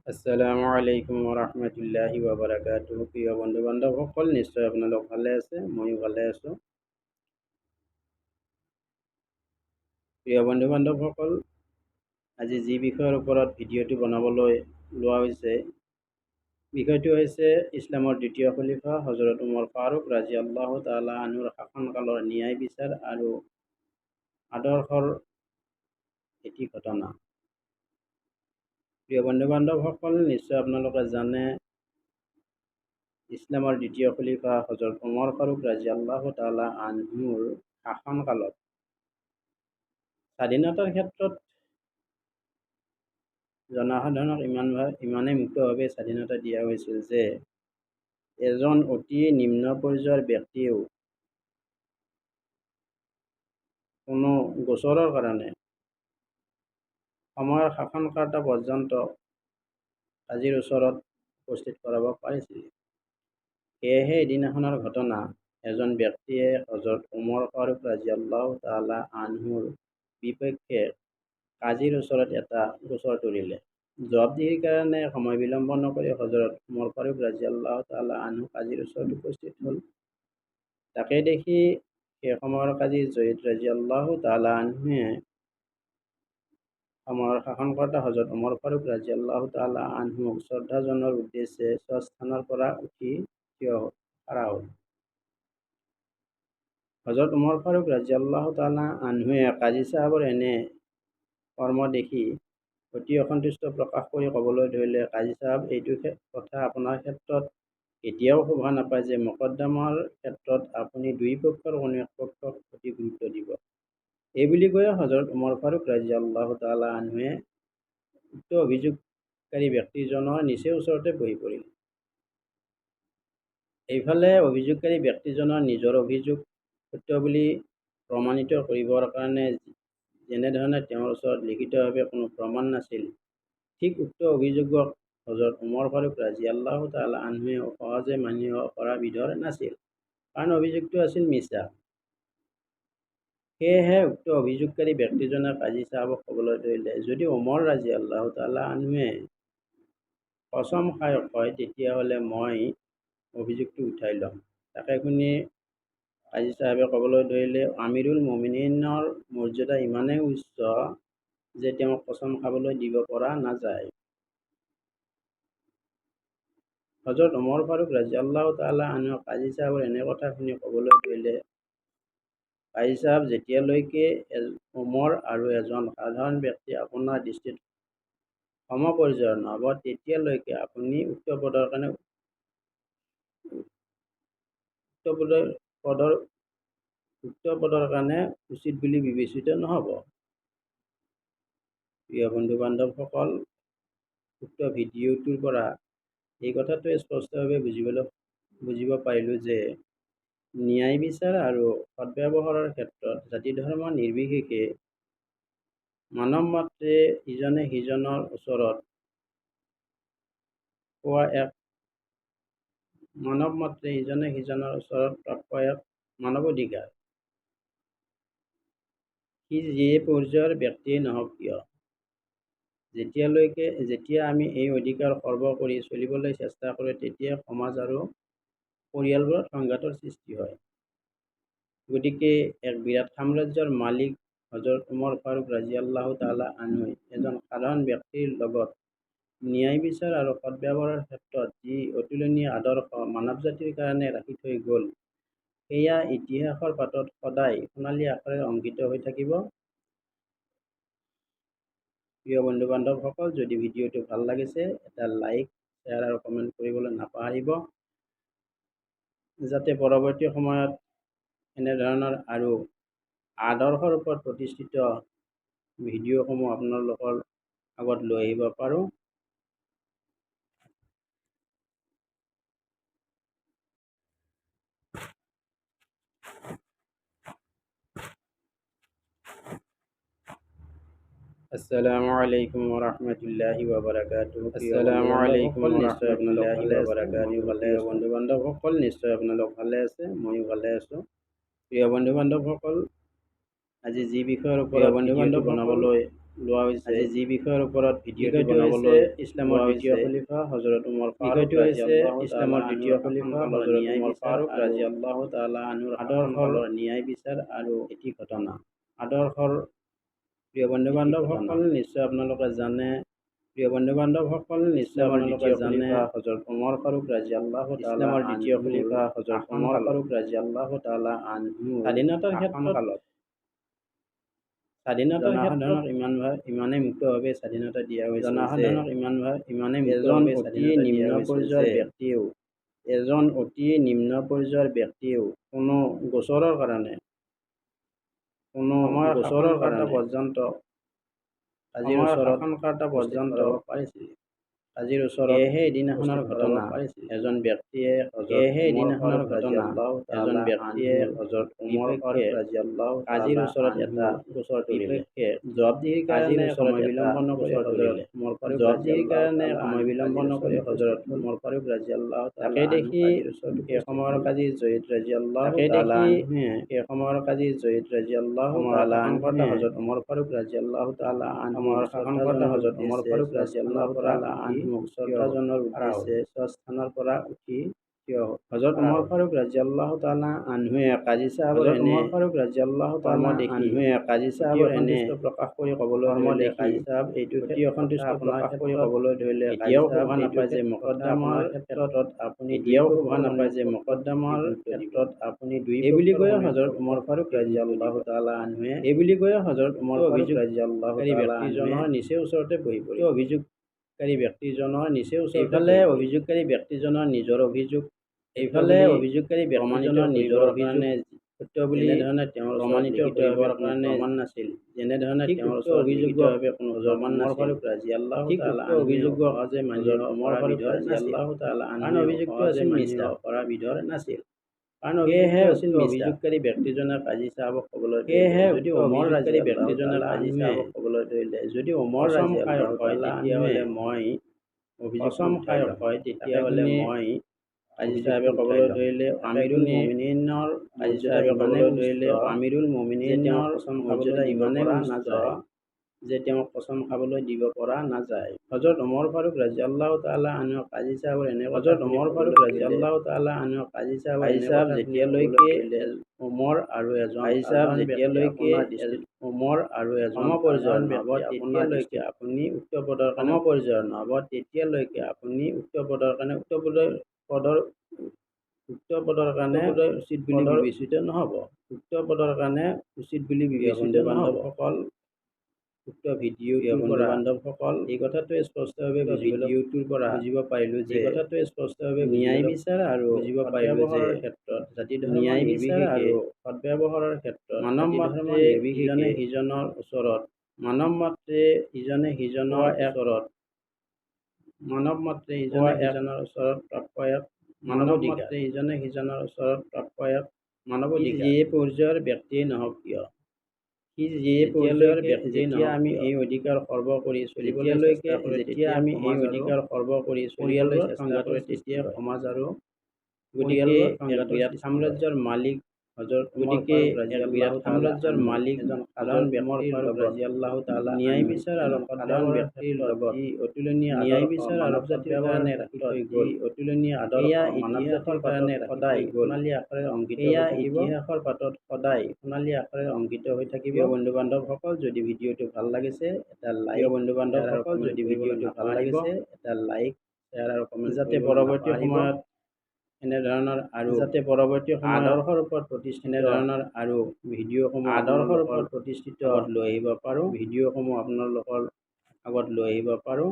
আসসালামু আলাইকুম ওয়া ৰাহমাতুল্লাহি ওয়া বাৰাকাতুহু। প্ৰিয় বন্ধু বান্ধৱসকল, নিশ্চয় আপোনালোক ভালে আছে, ময়ো ভালে আছোঁ। প্ৰিয় বন্ধু বান্ধৱসকল, আজি যি বিষয়ৰ ওপৰত ভিডিঅ'টো বনাবলৈ লোৱা হৈছে, বিষয়টো হৈছে ইছলামৰ দ্বিতীয় খলিফা হজৰত উমৰ ফাৰুক ৰাজিয়াল্লাহু তাআলা আনহুৰ শাসনকালৰ ন্যায় বিচাৰ আৰু আদৰ্শৰ এটি ঘটনা। প্ৰিয় বন্ধু বান্ধৱসকল, নিশ্চয় আপোনালোকে জানে, ইছলামৰ দ্বিতীয় খলিফা হজৰত উমৰ ফাৰুক ৰাজিয়াল্লাহু তাআলা আনহুৰ শাসনকালত স্বাধীনতাৰ ক্ষেত্ৰত জনসাধাৰণক ইমানেই মুক্তভাৱে স্বাধীনতা দিয়া হৈছিল যে এজন অতি নিম্ন পৰ্যায়ৰ ব্যক্তিয়েও কোনো গোচৰৰ কাৰণে সময়ৰ শাসনকৰ্তা পৰ্যন্ত কাজীৰ ওচৰত উপস্থিত কৰাব পাৰিছিল। সেয়েহে এদিনাখনৰ ঘটনা, এজন ব্যক্তিয়ে হজৰত ওমৰ ফাৰুক ৰাজিয়াল্লাহু তাআলা আনহুৰ বিপক্ষে কাজীৰ ওচৰত এটা গোচৰ তৰিলে। জবাবদিহিৰ কাৰণে সময় বিলম্ব নকৰি হজৰত ওমৰ ফাৰুক ৰাজিয়াল্লাহু তাআলা আনহু কাজীৰ ওচৰত উপস্থিত হ'ল। তাকে দেখি সেই সময়ৰ কাজী জয়ীদ ৰাজিয়াল্লাহু তাআলা আনহুৱে সময়ৰ শাসনকৰ্তা হজৰত ওমৰ ফাৰুক ৰাজিয়াল্লাহু তাআলা আনহুক শ্ৰদ্ধা জনোৱাৰ উদ্দেশ্যে স্বস্থানৰ পৰা উঠি থিয় খাৰা হ'ল। হজৰত ওমৰ ফাৰুক ৰাজিয়াল্লাহু তাআলা আনহুৱে কাজী চাহাবৰ এনে কৰ্ম দেখি অতি অসন্তুষ্ট প্ৰকাশ কৰি ক'বলৈ ধৰিলে, কাজী চাহাব, এইটো কথা আপোনাৰ ক্ষেত্ৰত কেতিয়াও শোভা নাপায় যে মোকদ্দমাৰ ক্ষেত্ৰত আপুনি দুই পক্ষৰ কোনো এক পক্ষক অতি গুৰুত্ব দিব। এই বুলি কৈ হজৰত ওমৰ ফাৰুক ৰাজিয়াল্লাহু তাআলা আনহুৱে উক্ত অভিযোগকাৰী ব্যক্তিজনৰ নিচেই ওচৰতে বহি পৰিল। এইফালে অভিযোগকাৰী ব্যক্তিজনৰ নিজৰ অভিযোগ সত্য বুলি প্ৰমাণিত কৰিবৰ কাৰণে যেনেধৰণে তেওঁৰ ওচৰত লিখিতভাৱে কোনো প্ৰমাণ নাছিল, ঠিক উক্ত অভিযোগক হজৰত ওমৰ ফাৰুক ৰাজিয়াল্লাহু তাআলা আনহুৱে সহজে মানিব পৰা বিধৰ নাছিল, কাৰণ অভিযোগটো আছিল মিছা। সেয়েহে উক্ত অভিযোগকাৰী ব্যক্তিজনে কাজী চাহাবক ক'বলৈ ধৰিলে, যদি ওমৰ ৰাজিয়াল্লাহু তাআলা আনহুৱে কচম খাই কয়, তেতিয়াহ'লে মই অভিযোগটো উঠাই ল'ম। তাকে শুনি কাজী চাহাবে ক'বলৈ ধৰিলে, আমিৰুল মুমিনিনৰ মৰ্যাদা ইমানেই উচ্চ যে তেওঁক কচম খাবলৈ দিব পৰা নাযায়। হজৰত ওমৰ ফাৰুক ৰাজিয়াল্লাহু তাআলা আনহু কাজী চাহাবৰ এনে কথা শুনি ক'বলৈ ধৰিলে, কাজী চাহাব, যেতিয়ালৈকে ওমৰ আৰু এজন সাধাৰণ ব্যক্তি আপোনাৰ দৃষ্টিত সমপৰ্যায়ৰ নহ'ব, তেতিয়ালৈকে আপুনি উক্ত পদৰ কাৰণে উক্ত পদৰ পদৰ উক্ত পদৰ কাৰণে উচিত বুলি বিবেচিত নহ'ব। প্ৰিয় বন্ধু বান্ধৱসকল, উক্ত ভিডিঅ'টোৰ পৰা এই কথাটোৱে স্পষ্টভাৱে বুজিব পাৰিলোঁ যে ন্যায় বিচাৰ আৰু সদ্ব্যৱহাৰৰ ক্ষেত্ৰত জাতি ধৰ্ম নিৰ্বিশেষে মানৱ মাত্ৰে ইজনে সিজনৰ ওচৰত পোৱা এক মানৱ মাত্ৰে ইজনে সিজনৰ ওচৰত প্ৰাপ্য এক মানৱ অধিকাৰ, সি যিয়ে পৰ্যায়ৰ ব্যক্তিয়েই নহওক কিয়। যেতিয়া আমি এই অধিকাৰ খৰ্ব কৰি চলিবলৈ চেষ্টা কৰোঁ, তেতিয়াই সমাজ আৰু পৰিয়ালবোৰত সংঘাতৰ সৃষ্টি হয়। গতিকে এক বিৰাট সাম্ৰাজ্যৰ মালিক হজৰত ওমৰ ফাৰুক ৰাজিয়াল্লাহু তাআলা আনহুই এজন সাধাৰণ ব্যক্তিৰ লগত ন্যায় বিচাৰ আৰু সদ্ব্যৱহাৰৰ ক্ষেত্ৰত যি অতুলনীয় আদৰ্শ মানৱ জাতিৰ কাৰণে ৰাখি থৈ গ'ল, সেয়া ইতিহাসৰ পাতত সদায় সোণালী আখৰেৰে অংকিত হৈ থাকিব। প্ৰিয় বন্ধু বান্ধৱসকল, যদি ভিডিঅ'টো ভাল লাগিছে, এটা লাইক, শ্বেয়াৰ আৰু কমেণ্ট কৰিবলৈ নাপাহৰিব, যাতে পৰৱৰ্তী সময়ত এনেধৰণৰ আৰু আদৰ্শৰ ওপৰত প্ৰতিষ্ঠিত ভিডিঅ'সমূহ আপোনালোকৰ আগত লৈ আহিব পাৰোঁ। আসসালামু আলাইকুম ওয়া ৰাহমাতুল্লাহি ওয়া বাৰাকাতুহু। প্ৰিয় আসসালামু আলাইকুম বন্ধু নিশ্চয় আপোনালোক ওয়া ভালে ৰাহমাতুল্লাহি আছে, ওয়া বাৰাকাতুহু। ময়ো ভালে। বন্ধু বান্ধৱসকল, নিশ্চয় আপোনালোক ভালে আছে, ময়ো ভালে আছোঁ। প্ৰিয় বন্ধু বান্ধৱসকল, আজি যি বিষয়ৰ প্ৰিয় ওপৰত বন্ধু ভিডিঅ'টো বান্ধৱসকল, বনাবলৈ লোৱা হৈছে। আজি যি বিষয়ৰ ওপৰত ভিডিঅ'টো বনাবলৈ ইছলামৰ দ্বিতীয় খলিফা হজৰত ওমৰ বিষয়টো হৈছে ইছলামৰ দ্বিতীয় খলিফা হজৰত ওমৰ ফাৰুক ৰাজিয়াল্লাহু তাআলা আনহুৰ আদৰ্শৰ ন্যায় বিচাৰ আৰু এটি ঘটনা। আদৰ্শৰ প্ৰিয় বন্ধু বান্ধৱসকল, নিশ্চয় আপোনালোকে জানে। প্ৰিয় বন্ধু বান্ধৱসকল, নিশ্চয় আপোনালোকে জানে হজৰত ওমৰ ফাৰুক ৰাজিয়াল্লাহু তাআলা ইছলামৰ দ্বিতীয় খলিফা হজৰত ওমৰ ফাৰুক ৰাজিয়াল্লাহু তাআলা আনহু স্বাধীনতাৰ ক্ষেত্ৰত ইমানেই মুক্তভাৱে স্বাধীনতা দিয়া হৈছে, জনসাধাৰণক ইমানেই মুক্তভাৱে স্বাধীনতা দিয়া হৈছে যে এজন অতি নিম্ন পৰ্যায়ৰ ব্যক্তিয়েও কোনো গোচৰৰ কাৰণে পৰ্যন্ত কাজীৰ ওচৰত শাসনকৰ্তা পৰ্যন্ত পাৰিছিল। কাজীৰ ওচৰত সেয়েহে এদিনাখনৰ ঘটনা এজন ব্যক্তিয়ে হজৰত ওমৰ ফাৰুক ৰাজিয়াল্লাহু কাজীৰ ওচৰত এটা গোচৰ তুলিলে। জবাবদিহিৰ কাৰণে সময় বিলম্ব নকৰি হজৰত ওমৰ ফাৰুক ৰাজিয়াল্লাহু তাকে দেখি সেই সময়ৰ কাজী জৈদ ৰাজিয়াল্লাহু তাআলা হজৰত ওমৰ ফাৰুক ৰাজিয়াল্লাহু তাআলা হজৰত ওমৰ ফাৰুক ৰাজিয়াল্লাহু তাআলা আনহু শ্ৰদ্ধাজনৰ উদ্দেশ্যে স্বস্থানৰ পৰা উঠি থিয় হ'ল। হজৰত ওমৰ ফাৰুক ৰাজিয়াল্লাহু তাআলা আনহুৱে কাজী চাহাবৰ এনে প্ৰকাশ কৰি ক'বলৈ ধৰিলে, কাজী চাহাব, এইটো অতি অসন্তুষ্ট প্ৰকাশ কৰি ক'বলৈ ধৰিলে, এতিয়াও শোভা নাপায় যে মোকদ্দমাৰ ক্ষেত্ৰত আপুনি দুই এই বুলি কৈ হজৰত ওমৰ ফাৰুক ৰাজিয়াল্লাহু তাআলা আনহুৱে অভিযোগকাৰী ব্যক্তিজনৰ নিচেই ওচৰতে বহি পৰিল। এইফালে অভিযোগকাৰী ব্যক্তিজনৰ নিজৰ অভিযোগ প্ৰমাণিত কৰিবৰ কাৰণে সত্য বুলি যেনেধৰণে তেওঁৰ প্ৰমাণিত কৰিবৰ কাৰণে প্ৰমাণ নাছিল, যেনেধৰণে তেওঁৰ ওচৰত লিখিতভাৱে কোনো প্ৰমাণ নাছিল। ঠিক উক্ত অভিযোগক সহজে মানি ওমৰ ফাৰুক ৰাজিয়াল্লাহু তাআলা কাৰণ অভিযোগটো আছিল মিছা কৰা বিধৰ নাছিল। কাৰণ সেয়েহে উক্ত অভিযোগকাৰী ব্যক্তিজনে কাজী চাহাবক ক'বলৈ ধৰিলে, যদি ওমৰ যদি ওমৰ ৰাজিয়াল্লাহু তাআলা তেতিয়াহ'লে মই কচম খাই কয়, তেতিয়াহ'লে মই কাজী চাহাবে ক'বলৈ ধৰিলে, আমিৰুল মুমিনীনৰ মৰ্যাদা ইমানেই উচ্চ যে তেওঁক কচম খাবলৈ দিব পৰা নাযায়। হজৰত ওমৰ ফাৰুক ৰাজিয়াল্লাহু তাআলা আনহু কাজী চাহাবৰ এনে কথা শুনি ক'বলৈ ধৰিলে, কাজী চাহাব, যেতিয়ালৈকে ওমৰ আৰু এজন সাধাৰণ ব্যক্তি আপোনাৰ দৃষ্টিত সমপৰ্যায়ৰ নহ'ব, তেতিয়ালৈকে আপুনি উক্ত পদৰ কাৰণে উচিত বুলি বিবেচিত নহ'ব। প্ৰিয় বন্ধু-বান্ধৱসকল, উক্ত ভিডিঅ'টোৰ পৰা এই কথাটো স্পষ্টভাৱে বুজিব পাৰিলো যে ন্যায় বিচাৰ আৰু সদ্ব্যৱহাৰৰ ক্ষেত্ৰত জাতি-ধৰ্ম নিৰ্বিশেষে মানৱ মাত্ৰেই ইজনে সিজনৰ ওচৰত প্ৰাপ্য এক মানৱ অধিকাৰ। সি যিয়ে পৰ্যায়ৰ ব্যক্তিয়েই নহওক কিয়, যেতিয়া আমি এই অধিকাৰ খৰ্ব কৰি চলিবলৈ চেষ্টা কৰোঁ, তেতিয়াই সমাজ আৰু পৰিয়ালবোৰত সংঘাতৰ সৃষ্টি হয়। গতিকে এক বিৰাট সাম্ৰাজ্যৰ মালিক হজৰত ওমৰ ফাৰুক ৰাজিয়াল্লাহু তাআলা এজন সাধাৰণ ব্যক্তিৰ লগত ন্যায় বিচাৰ আৰু সদ্ব্যৱহাৰৰ ক্ষেত্ৰত যি অতুলনীয় আদৰ্শ মানৱ জাতিৰ কাৰণে ৰাখি থৈ গ'ল, সেয়া ইতিহাসৰ পাতত সদায় সোণালী আখৰেৰে অংকিত হৈ থাকিব। প্ৰিয় বন্ধু-বান্ধৱসকল, যদি ভিডিঅ'টো ভাল লাগিছে এটা লাইক, শ্বেয়াৰ আৰু কমেণ্ট কৰিবলৈ নাপাহৰিব। যাতে পৰৱৰ্তী সময়ত এনেধৰণৰ আৰু আদৰ্শৰ ওপৰত প্ৰতিষ্ঠিত ভিডিঅ'সমূহ আপোনালোকৰ আগত লৈ আহিব পাৰোঁ।